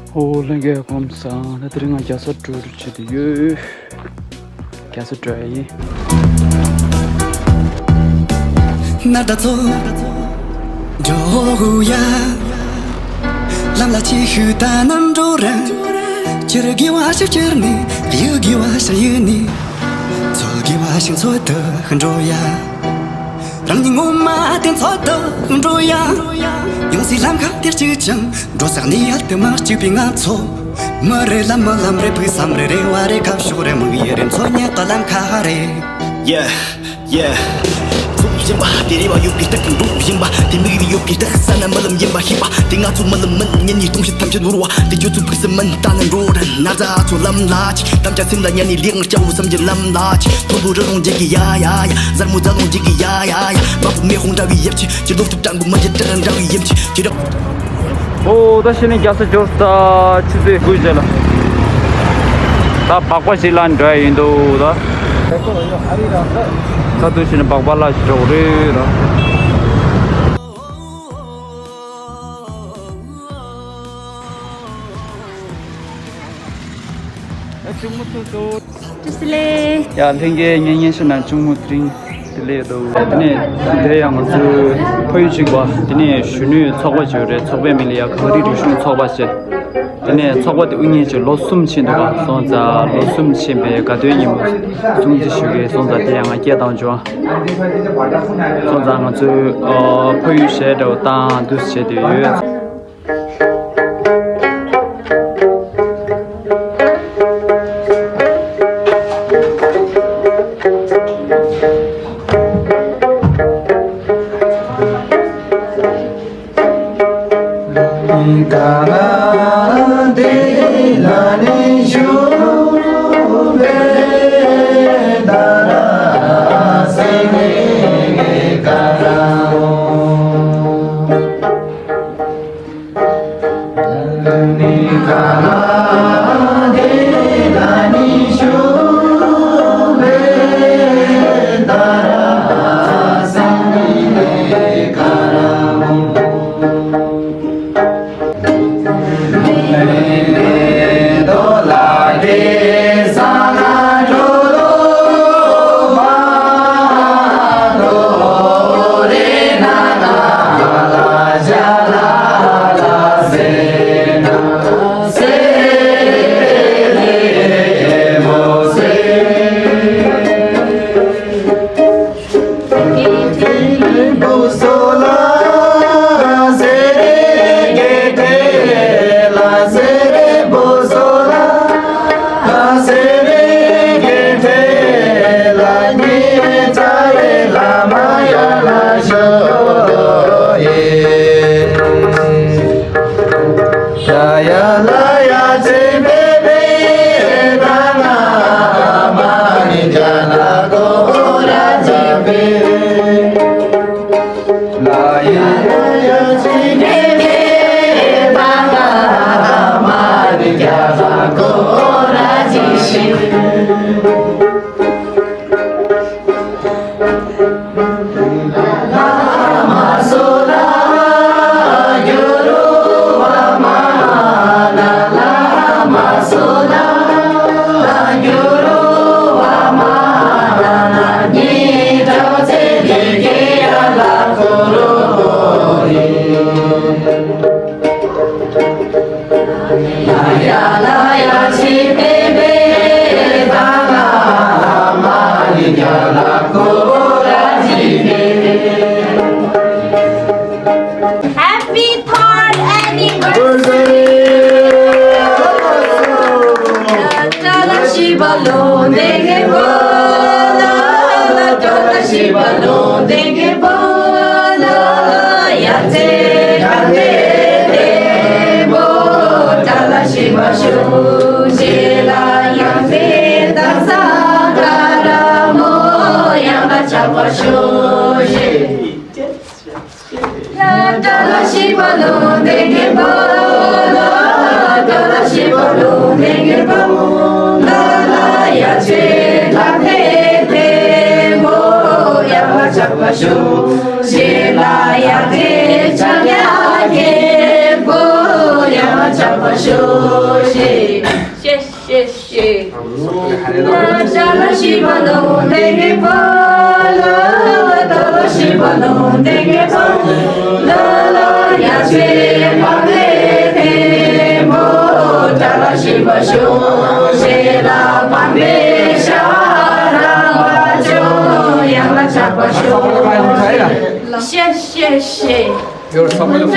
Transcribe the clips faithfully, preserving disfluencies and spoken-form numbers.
ཨོ་ལྷན་རྒྱས་སྐུ་ཁམས་བཟང་། ད་དེ་རིང་ང་རྒྱལ་ས་སྒྲོལ་བྱེད་དུ་ཡོད། རྒྱལ་ས་སྒྲོལ་ཡིན། ན་ད་ཚོ། འགྲོ་གུ་ཡ། ལམ་ལ་ཅི་ཤུ་ད་ནམ་འགྲོ་ར། ཅིར་དགེ་བ་ཞིག་ཅིར་ནི། ཡུ་དགེ་བ་ཞིག་ཡུ་ནི། ཚོ་དགེ་བ་ཞིག་ཚོ་དུ་འགྲོ་ཡ། རང་ཉིད་ངོ་མ་དེ་ཚོ་དུ་འགྲོ་ཡ། ཡོང་སའི་ལམ་ཁ་དེར་གཅིག་ཅིང་། འགྲོ་ས་ནི་ཡར་དུ་མ་གཅིག་པའི་ང་ཚོ། མི་རེ་ལམ་མི་ལམ་རེ་བུ་བསམ་རེ་རེ་བ་རེ་ཁ་ཕྱོགས་རེ་མི་ཡེ་རེ་མཚོ་ཉེ་ཏོ་ལམ་ཁ་རེ། Yeah, yeah. འགྲོ་བཞིན་པ་དེ་རེ་བ་ཡོད་པའི་རྟགས། འགྲོ་བཞིན་པ་དེ་མིག་རེ་ཡོད་པའི་རྟགས། ས་ན་རྨི་ལམ་ཡིན་པ་ཤེས་པ་དེ། ང་ཚོ་རྨི་ལམ་མིན། ཉིན་ནས་སྟོང་ཕྱིར་ཐམས་ཅད་ནོར་བ་དེ། ཁྱོད་ཚོ་ཕུགས་བསམ་མིན། ད་ནི་འགྲོ་རན་ན་རྫ་ཚོ་ལམ་ལ་ཆས། དམ་བཅའ་སེམས་ལ་ཉར་ནས་ལས་ངར་སྐྱ་བོ་བསམ་གྱི་ལམ་ལ་ཆས། མཐོན་པོ་རི་ལུང་འཇིག་གི་ཡ་ཡ་ཡ། གཟར་མོ་རྫ་ལུང་འཇིག་གི་ཡ་ཡ་ཡ། དམར་པོ་མེ་དཔུང་འདྲ་བའི་ཡབ་ཆེ། ཅི་ལོ་ཐུབ་དྲང་པོ་མ་ཇི་ཏྲ་འདྲ་བའི་ཡིབ་ཆེ། ཅི་རབ། ཨོ་ད་ཤི་ནི་རྒྱལ་ས་འབྱོར་ས་ཆུ་ཚོད་དགུ་རྗེས་ལ། ད་སྦག་སྦག་ཞིག་ལ་འགྲོ་ཡ་ཡིན་འདུག་ད། ད་དུ་ཤི་ནི་སྦག་སྦག་ལ་ཞིག་འགྲོ་གི་རེད་ད། ཅུང་མོ་ཐུག་སོང་། ཅི་སི་ལེ། ཡ་ལྷན་རྒྱས་ངའི་སྙན་ཞུ་ན་ཅུང་མོ་དེ་རིང་དེ་ལས་འདུག་དེ་ནས་དེ་ཡང་ང་ཚོའི་ཕ་ཡུལ་གཅིག་པ་དེ་ནས་གཞོན་ནུའི་ཚོགས་པ་ཅིག་ཡོད་རེད། ཚོགས་པའི་མིང་ལ་ཡ་གངས་རི་རིག་གཞུང་ཚོགས་པ་ཞེས། དེ་ནས་ཚོགས་པ་དེ་དབུ་བརྙེས་ཅིག་ལོ་གསུམ་ཕྱིན་འདུག་ག་སོང་ཙང་ལོ་གསུམ་ཕྱིན་པའི་དགའ་སྟོན་ཉིན་མོ་སྲུང་བརྩི་ཞུ་གི་སོང་ཙང་དེ་ཡང་ང་སྐད་བཏང་བྱུང་། སོང་ཙང་ང་ཚོའི་ཕ་ཡུལ་གཞས་འདྲ་བོ་བཏང་འདུག་བྱས་དེ་ཡོད། Happy third anniversary. Your summer of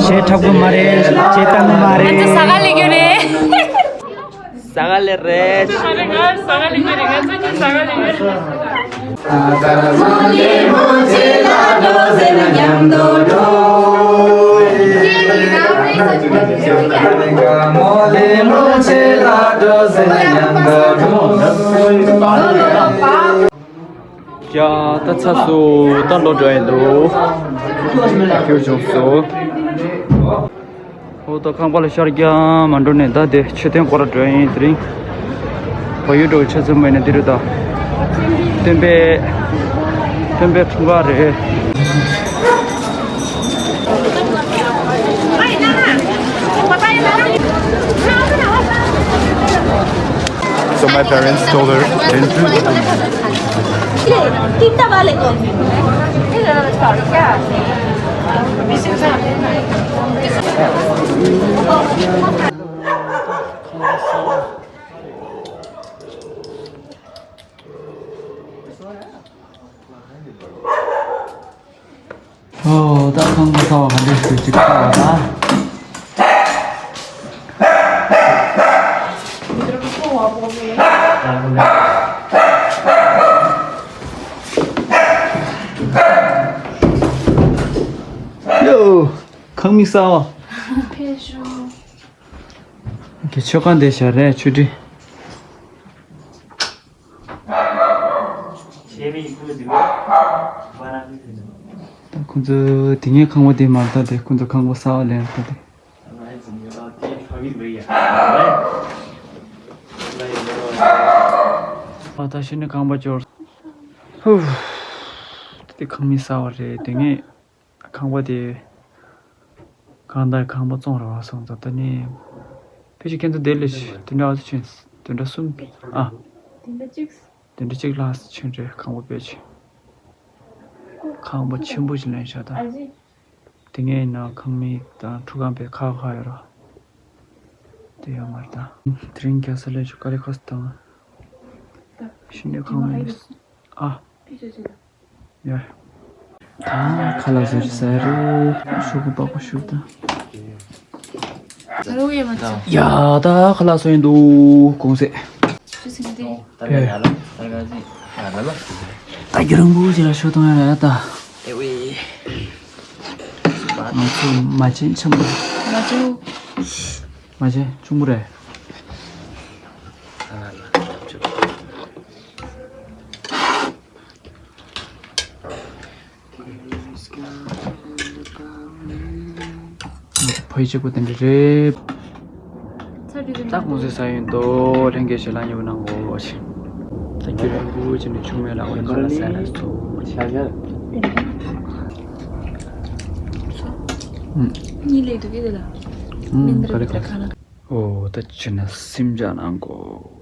གཞས་འཁྲབ་གི་མ་རེད། གཞས་བཏང་གི་མ་རེད། ང་ཚོ་ཟ་ག་ལེ་རྒྱུ་རེད། ཟ་ག་ལེ་རེད། ང་རེ་ང་ཟ་ག་ལེ་རྒྱུ་རེད། ང་ཚོ་ཁྱོད་ཟ་ག་ལེ་རྒྱུ་རེད། ཡ་ད་ཚ་སོ་ད་ལོ་འགྲོ་ཡིན་འདུག་ཁྱོད་བྱུང་སོ། ཨོ་ད་ཁང་པ་ལ་ཤར་རྒྱག་མ་འགྲོ་ནས་ད་དེ་མཆོད་རྟེན་སྐོར་འགྲོ་ཡིན། དེ་རིང་བལ་ཡུལ་འགྲོ་ཆ་ཚང་མ་ཡིན་ན་འདི་རུ་ད་སྟོན་པའི་སྟོན་པའི་འཁྲུངས་སྐར་རེད། So my parents told her, ཨོ་ད་ཁང་པ་ཚ་བ་ག་འདྲས་ཞིག་ཅིག་ཚ་བ་ད། ཡོ། ཁང་མིག་གསར་བ། ཕེབས་ཤོག་གི་མཆོད་ཁང་དེ་ཞག་རེ་ཆུ་ཁྲི། ད་ཁོང་ཚོ་དེ་སྔའི་ཁང་པ་དེ་མ་རེད་ད། དེ་ཁོང་ཚོ་ཁང་པ་གསར་པ་ལེན་རེད་ད། དེ་ཨ་ད་ཤི་ནི་ཁང་པ་འབྱོར། ཧུ། དེ་ཁང་མིག་གསར་པ་རེད། དེ་སྔའི་ཁང་པ་དེ། གང་ལྟར་ཁང་པ་བཙོང་ར་བ་སོང་ཙང་ད་ནི། ཕལ་ཆེར་ཁྱེད་ཚོ་དེ་ལས་བདུན་ཕྲག་ཨ་ཚོ་ཕྱིན། བདུན་ཕྲག་གསུམ། ཨ། བདུན་ཕྲག་གཅིག་ལྷག་ཕྱིན་རེད། ཁང་པ་ཕལ་ཆེར། ཁང་པ་ཆེན་པོ་ཞིག་ལེན་བཞག་ད། དེ་སྔའི་ནང་ཁང་མིག་དང་ཁྲུས་ཁང་པའི་ཁ་ཁ་ཡོད་ར། དེ་ཡོད་མ་རེད་ད། དེ་རིང་རྒྱལ་ས་སླེབས་ཆོག་ཀ་ལི་ཁ་སི་དང་། ཤི་ནི་ཁང་མིག་ཨ། ཡ། ད་ཁ་ལག་བཟོ་རྒྱུ་ཟ་རེད། ཤོག་གུ་པགས་པ་བཤུ་ད། ཡ་ད་ཁ་ལག་བཟོ་ཡིན་འདུག་གུང་སེ། ད་རྒྱུ་རང་བུ་ཅི་ལ་ཤོག་གཏོང་ཡ་ད། ང་ཚོ་མ་བྱན་ཆེན་པོ། མ་བྱན། མ་བྱན་ཆུང་པོ་རེད། ཕོ་ཡི་གཅིག་པོ་དེ་འདྲ་རེད། ད་གུང་སེང་ཟ་ཡོང་དོ། ལྷན་རྒྱས་ཞིག་ལ་ཉེ་བོ་གནང་གོ་ཞིག་ད་རྒྱུ་རང་བུ་ཅི་ནས་ཆུང་མེད་ལ་འོན་ཁ་ལ་ཟ་ལ་སོ། གཉིས་ལས་འདུག་གི་དེ་ལ། ཨུམ། མིན་ག་རེ་འདུག་ག་ཁ་ལ། ཨོ་ད་ཅི་ན་སིམ་ཇ་གནང་གོ།